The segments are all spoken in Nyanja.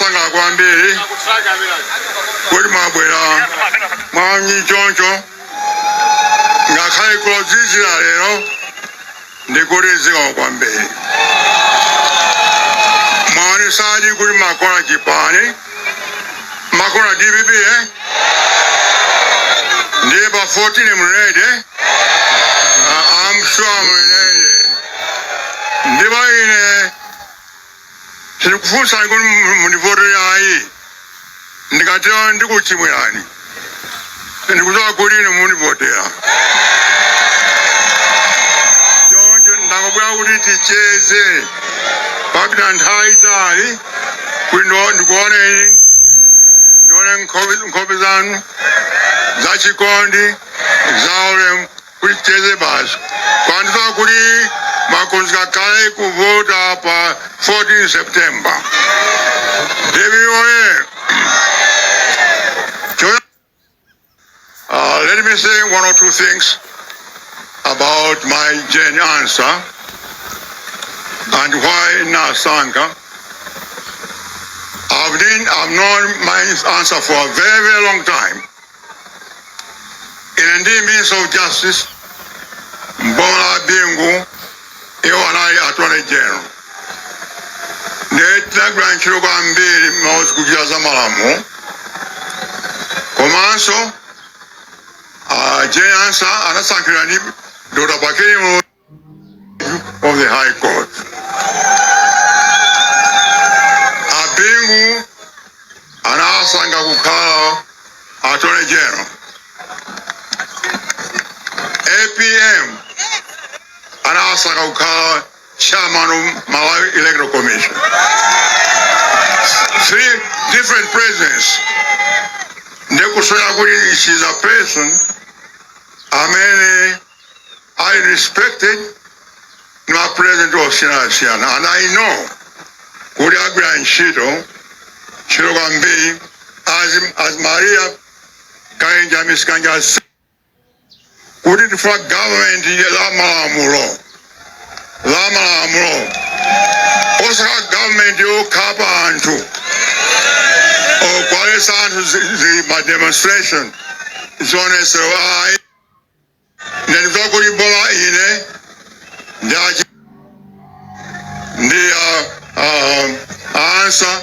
Osangalala kwambiri kuti mwabwera mwaunyinji choncho, ngakhale kulozizira lero, ndikuti zikomo kwambiri. Mwaonesadi kuti mumakonda chipani, mumakonda DPP, eh? Ndiye pa 14 muli ready? I'm sure muli ready. Ndipo ine sindikufunsani kuti mundivotere ayi, ndikatero ndikuchimwirani. Ndikudziwa kuti ine mundivotera. Choncho ndangobwera kuti ticheze, papita nthawi itali, kuti ndikuoneni, ndione nkhope zanu zachikondi, zaulemu, kuti ticheze basi. Kwandidziwa kuti mwakonzeka kale kuvota pa 14 September. DPP oye! Let me say one or two things about Mai Jane Ansah and why nasankha. I've known Mai Ansah for a very, very long time. Ine ndi Minister of Justice m'boma la Bingu, iwo anali Attorney General. Ndiye tinagwira ntchito kwambiri limodzi kuchita za malamulo. Komanso Jane Ansah anasankhidwa ndi Dr. Bakili Muluzi of the High Court. A Bingu anasankha kukhala Attorney General. APM anasankha kukhala chairman of Malawi Electoral Commission. Three different presidents. Ndikusonyeza kuti she's a person amene I respected ma president osiyanasiyana, and I know kuti agwira ntchito kwambiri as Maria Kainja, Miss Kainja, kuti tifuna government la malamulo, la malamulo, osakhala government yokhapa anthu, okuwaletsa anthu ma demonstration, zionesero ayi. Ndikudziwa kuti bola ine ndi Ansah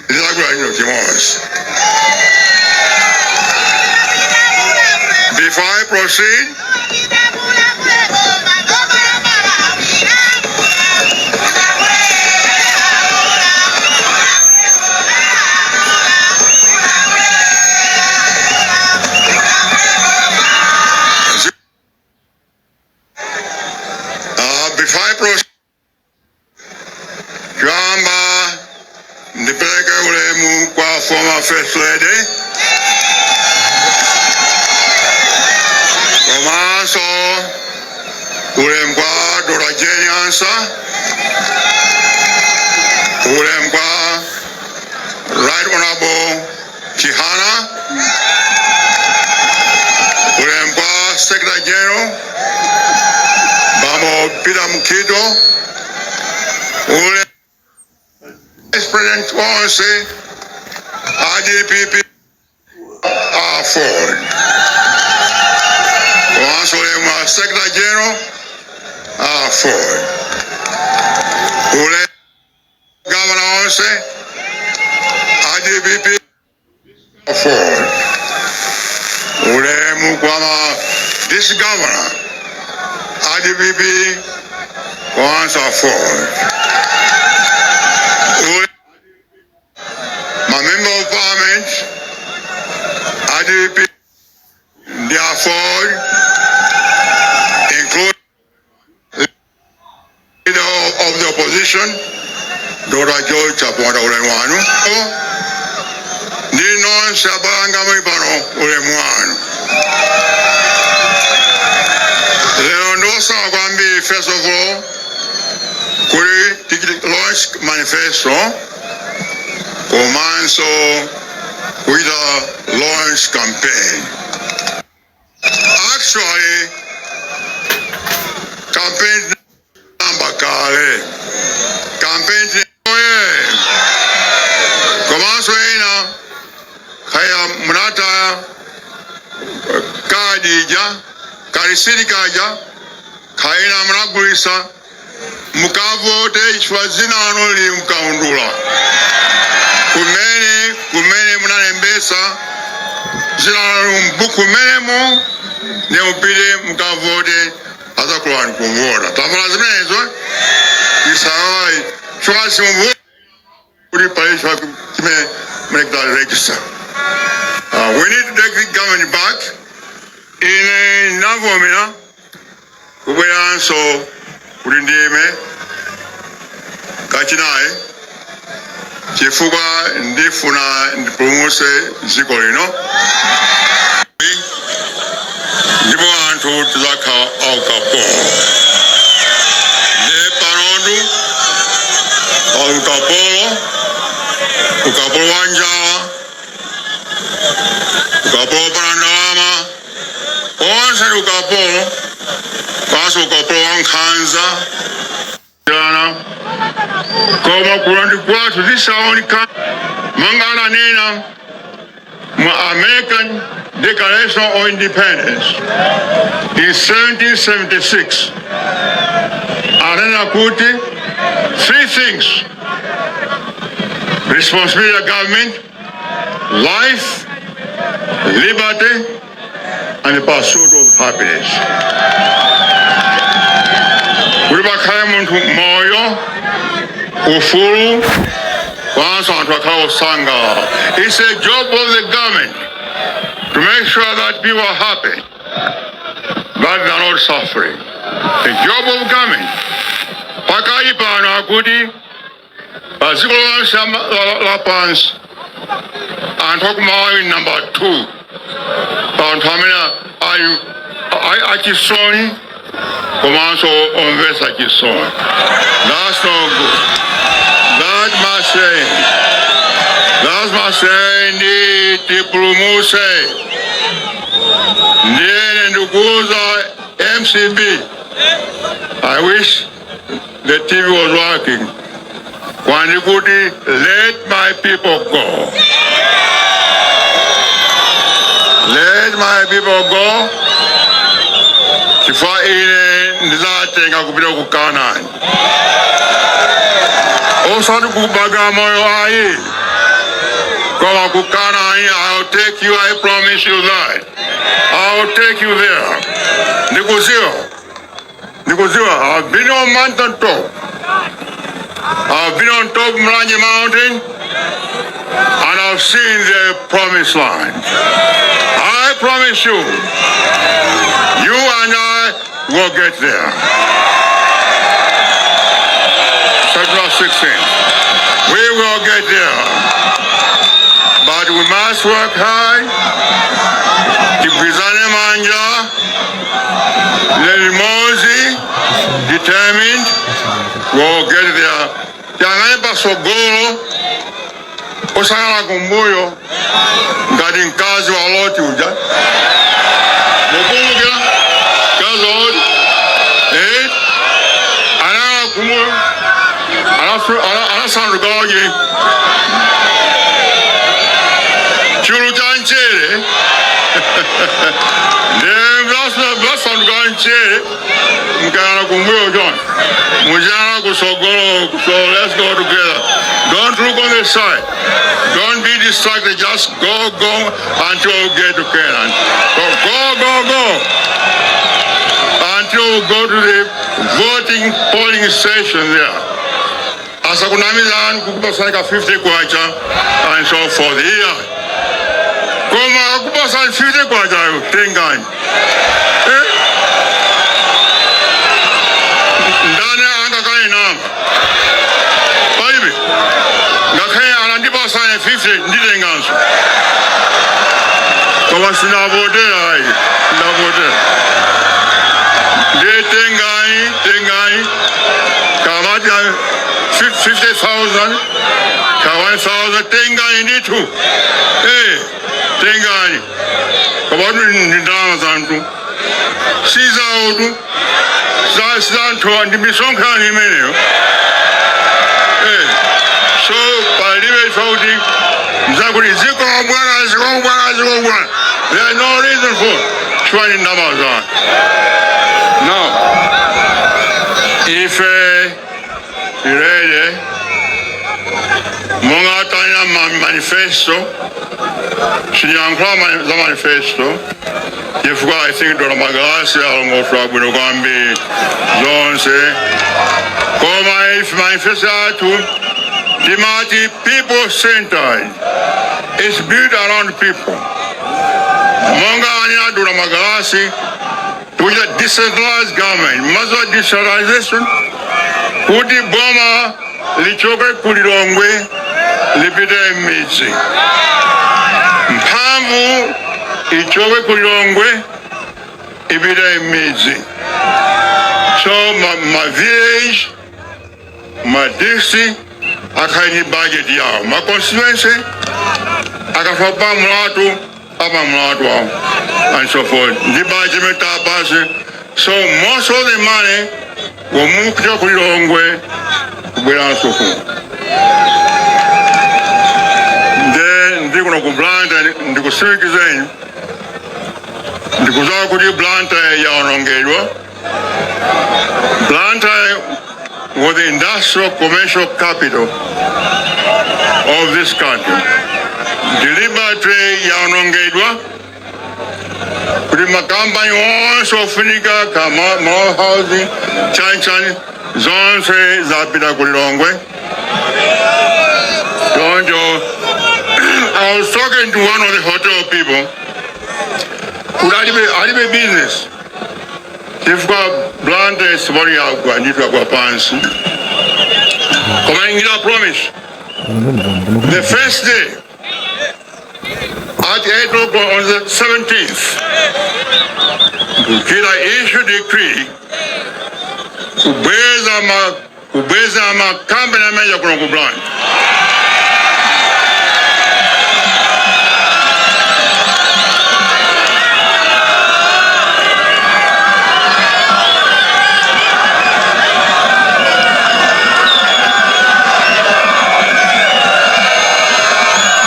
tidzagwira ntchito chimodzi. Before I proceed, before I proceed, choyamba ndipereke ulemu kwa former First Lady komanso ulemu kwa Dr. Jane Ansah, ulemu kwa Right Honorable Chihana, ulemu kwa Secretary General Bambo Peter Mukhito, ulemu Vice President onse a DPP, AFORD, komanso ulemu wa Secretary General AFORD, ulemu Governor onse a DPP, AFORD, ulemu kwa ma district governor a DPP komanso AFORD, ulemu ma member of parliament a DPP ndi AFORD, including leader of the opposition Dr. George Chaponda, ulemu wanu, ndi nonse abale anga muli pano, ulemu wanu. Lero ndiosangalala kwambiri, first of all kuti tichite launch manifesto komanso kuita launch campaign. Actually, campaign namba kale, campaign oye. Card ija, karisiti kaja kaina munagulisa, mukavote chifukwa dzina lanu lili mkaundula kumene munalembesa dzina lanu mbuku menemo, ne mupite mukavote, azakulani kuvota. Tamvala zimenezo? Isawayi chifukwa simuvo kuti pali chifukwa chimene munekita register. We need to take the government back. Ine ndinavomera kubweranso kuti ndime kachinayi chifukwa ndifuna ndipulumutse dziko lino, ndipo anthu tizakhala aukapolo. Ndi panotu aukapolo, ukapolo wa njala, ukapolo pana ndalama, onse ndi ukapolo, panso ukapolo wa nkhanza ana. Koma kuno ndi kwathu, tisaoneka manga ananena mu American Declaration of Independence in 1776, ananena kuti three things: responsibility of government, life, liberty and the pursuit of happiness. Kuti pakhale munthu moyo, ufulu, kwanso anthu akhale osangalala. It's a job of the government to make sure that people are happy, that they are not suffering. The job of government. Pakali pano akuti pa dziko lonse lapansi anthu akuMalawi number 2 pa anthu amene ali achisoni komanso omvetsa chisoni. That's not good. That must end. That must end. Tipulumuse. Ndiye ndikuuza MCP, I wish the TV was working, kwandikuti let my people go, let my people go, chifukwa ine ndizatenga kupita ku Kanani, osati ku Bagamoyo ayi, koma ku Kanani. I'll take you, I promise you that I'll take you there. Ndikuziwa, ndikuziwa. I've been on mountain top. I've been on top Mlanje Mountain and I've seen the promised land. I promise you, you and I will get there. September 16th. We will get there. But we must work hard. Tigwizane manja, limodzi, determined, we'll get there. Tiyang'ane pasogolo, osayang'ana kumbuyo ngati mkazi wa Loti uja. Mukumbukira mkazi wa Loti? Eh? Anayang'ana kumbuyo, anasanduka oje chulu cha mchere, ndiye mwasanduka mchere mkayang'ana kumbuyo chonde muziyang'ana kusogolo. So let's go together. Don't look on the side. Don't be distracted. Just go, go until we get to Canaan. Go, go, go, go until we go to the voting polling station there. Asakunamizani kukupasani ka 50 kwacha and so forth here. Koma akupasani 50 kwacha, tengani. Eh? Ndani angakane namba? Palibe. Ngakhale anandipasani 50, nditenganso, koma sinavotera ayi, sinavotera. Ndiye tengani, tengani kamati 50,000 ka 1000, tengani ndithu. Eh, tengani koma ndi ndalama zanthu, sizawotu, sizanthu, ndi misonkhano imeneyo. Eh, so palibe chakuti mzakuti ziko bwana, ziko bwana, ziko bwana. There is no reason for. Chifukwa ndi ndalama zanu. No, ife tili ready monga tanena manifesto. Siniyankhula za manifesto chifukwa I think Dr. Magalasi alongosola bwino kwambiri zonse, koma ife manifesto yathu timati people centered. It's built around people. Monga anena Dr. Magalasi, tikuchita decentralized government. Mazo decentralization kuti boma lichoke ku Lilongwe lipite m'midzi, mphamvu ichoke ku Lilongwe ipite m'midzi. So ma village, ma district akhale ndi budget yawo, ma constituency akafa pa mlatu apa mlatu awo and so forth, ndi budget imene tapase. So most of the money will move kuchoka ku Lilongwe kubweranso kuno. Nde ndi kuno ku Blantyre, ndikusimikizeni, ndikudziwa kuti Blantyre yaonongedwa. Blantyre was the industrial commercial capital of this country. Deliberately yaonongedwa kuti makampani onse ofunika kama ma housing chani chani zonse zapita ku Lilongwe. Choncho I was talking to one of the hotel people kuti alibe business chifukwa Blantyre siboli yagwa, ndithu yagwa pansi. Koma ndingira promise, the first day at 8 o'clock on the 17th, Bukira issue decree kubweza makampani amene kuno ku Blantyre.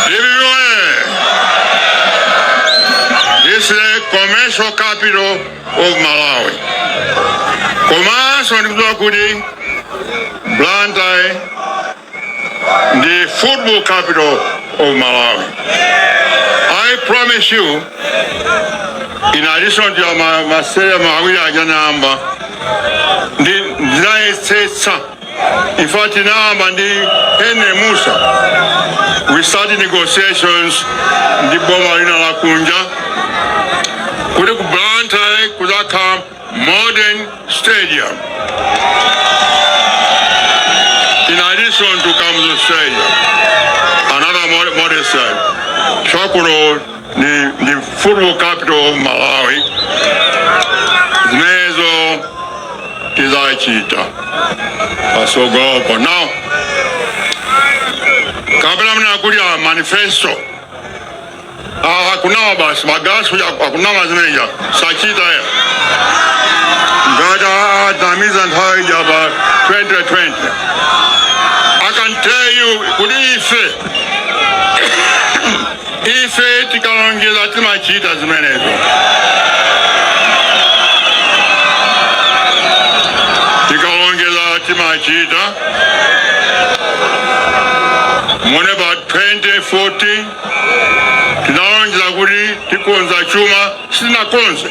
Everywhere. This is the commercial capital of Malawi. Komanso ndikudziwa kuti Blantyre ndi football capital of Malawi. I promise you, in addition to ma stadium awiri aja namba, ndi ndinayesetsa. In fact, namba ndi Henry Musa. We started negotiations ndi boma lina la kunja kuti ku Blantyre kuzakhala modern stadium in addition to Kamuzu Stadium, another modern stadium. Chakuno ni football capital of Malawi. Zimenezo tizachita pasogopo. Now, kapena mna kulya manifesto. Ah, hakunawa basi magasi hakunawa zimeneja sachita ya ngati adamiza nthawi ija pa 2020. I can tell you kuti ife tikalonjeza timachita zimenezo. Tikalonjeza timachita. Mone pa 2014 tinalonjeza kuti tikonza chuma, sitinakonze.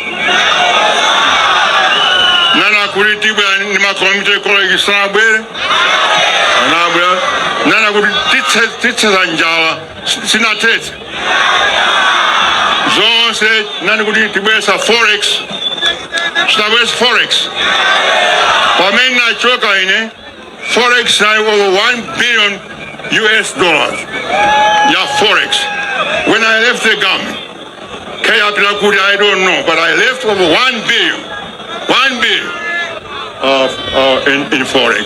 Nana kuti tibwera ndi ma community college, sanabwere, anabwera. Nana kuti tithetsa njala, sinathetse zonse. Nani kuti tibweretsa forex, sinabweretsa forex. Pamene nachoka ine, forex nali over 1 billion US dollars ya forex when I left the government. Kayapita kuti I don't know, but I left over 1 billion, 1 billion of in forex.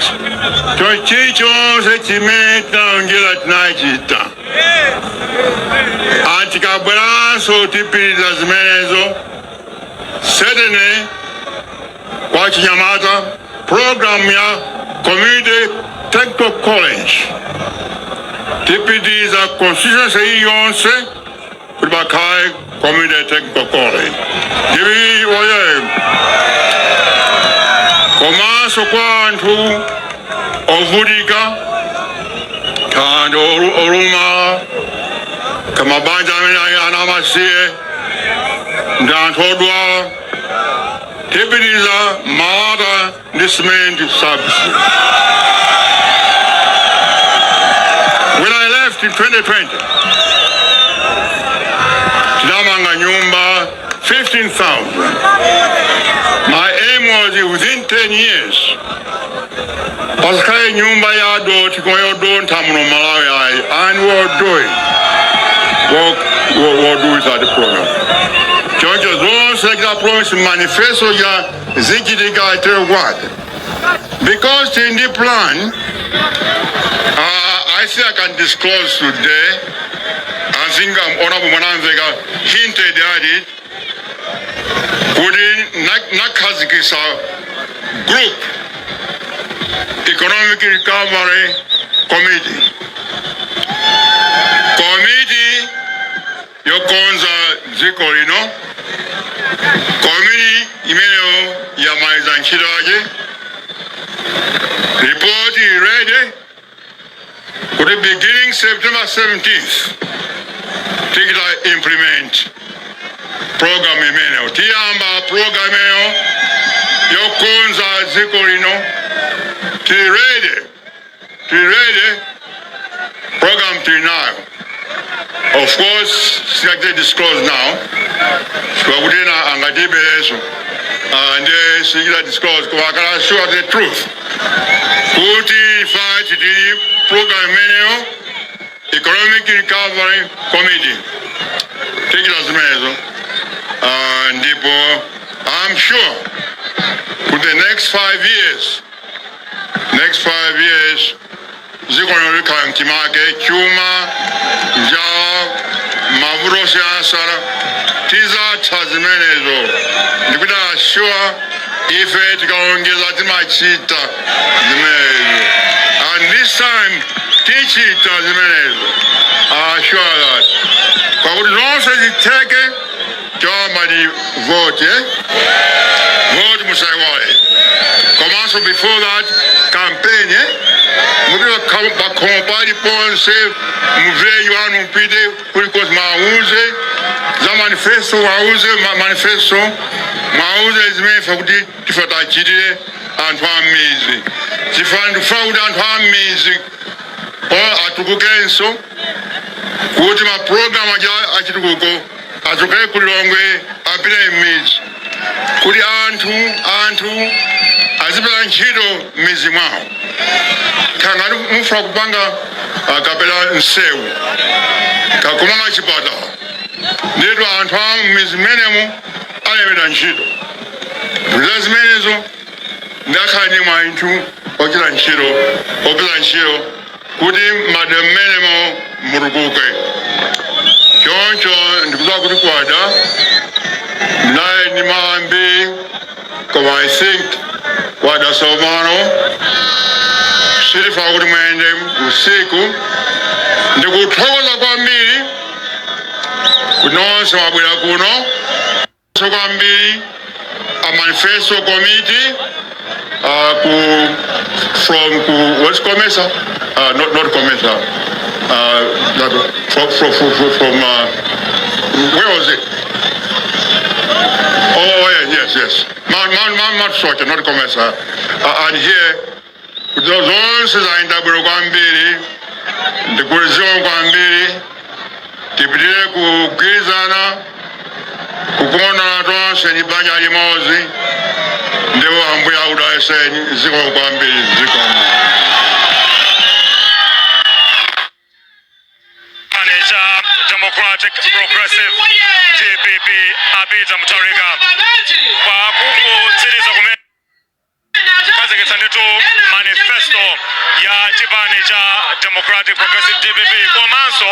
Chonse chimene tinalonjeza tinachita. Atikabweranso tipitiriza zimenezo. Certainly kwa chinyamata, program ya community technical college tipitiriza constituency iliyonse kuti pakhale Community Technical College. DPP oye! Komanso kwa anthu ovutika kandi olumala, kamabanja amene ali ana amasiye ndi anthu odwala, tipitiriza malata ndi cement subsidy. When I left in 2020, tinamanga nyumba 15,000. My aim was within 10 years pasakhale nyumba ya doti koma yodontha muno Malawi ayi, and we'll do it. We'll do it at the program. Choncho zonse kita promise manifesto ya zichitika tekwate because in the plan, I think I can disclose today. I think Honorable Mwanamveka hinted at it kuti nakhazikisa group, Economic Recovery Committee, committee yokonza dziko lino. Komiti imeneyo yamaliza ntchito yake, report ready kuti beginning September 17th tikita implement program imeneyo, tiyamba program imeneyo yokonza dziko lino. Tili ready, tili ready, program tili nayo. Of course singachite disclose now kwakuti ena angatibereso, ndiye singachite disclose, koma I can assure the truth kuti ife tili program imeneyo, Economic Recovery Committee, tichita zimenezo. Ndipo I'm sure for the next 5 years, next 5 years, dziko lino likhala mchimake, chuma, njala, mavuto osiyanasiyana tizatha zimenezo. Ndikuti assure, ife tikalonjeza timachita zimenezo, and this time tichita zimenezo. I assure that kwakuti zonse zitheke, choyamba ndi vote, eh? Vote musaiwale. Komanso before that, campaign, eh? Mupite pakhomo paliponse muvillage wanu, mupite kulikonse, mwauze za manifesto, mwauze manifesto, mwauze zimene ife kuti tife tachitire anthu a m'mizi. Chifukwa ndikufuna kuti anthu a m'mizi o atukukenso, kuti mapulogalamu aja achitukuko achokere ku Lilongwe apite m'mizi, kuti anthu azipeza ntchito m'mizi mwawo. Khangati mufuna kupanga kapena msewu, kakumanga chipatala, nditu anthu a m'mizi mmenemo alembedwa ntchito. Za zimenezo ndakhala ndi mwanthu ochita ntchito, opeza ntchito, kuti madera mmenemo mutukuke. Choncho ndikudziwa kuti kwada naye ndi maambi, koma I think kwada tsopano, sitifuna kuti mwende usiku. Ndikuthokoza kwambiri kuti nonse mwabwera kuno, so kwambiri a manifesto committee ku from ku what's COMESA, not COMESA, that, from where was it? Oh yeah, yes, Mount Soche, not COMESA. And here kuti zonse zayenda bwino kwambiri, ndikuliziwa kwambiri. Tipitire kugwirizana, kukondana tonse ndi banja limodzi, ndipo Ambuye akudalitseni. Zikomo kwambiri, zikomo. Chipani cha Democratic Progressive, DPP, a Peter Mutharika pakungotsiriza kumene kukhazikitsa ndithu manifesto ya chipani cha Democratic Progressive, DPP, komanso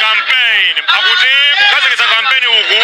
campaign. Akuti kukhazikitsa campaign uku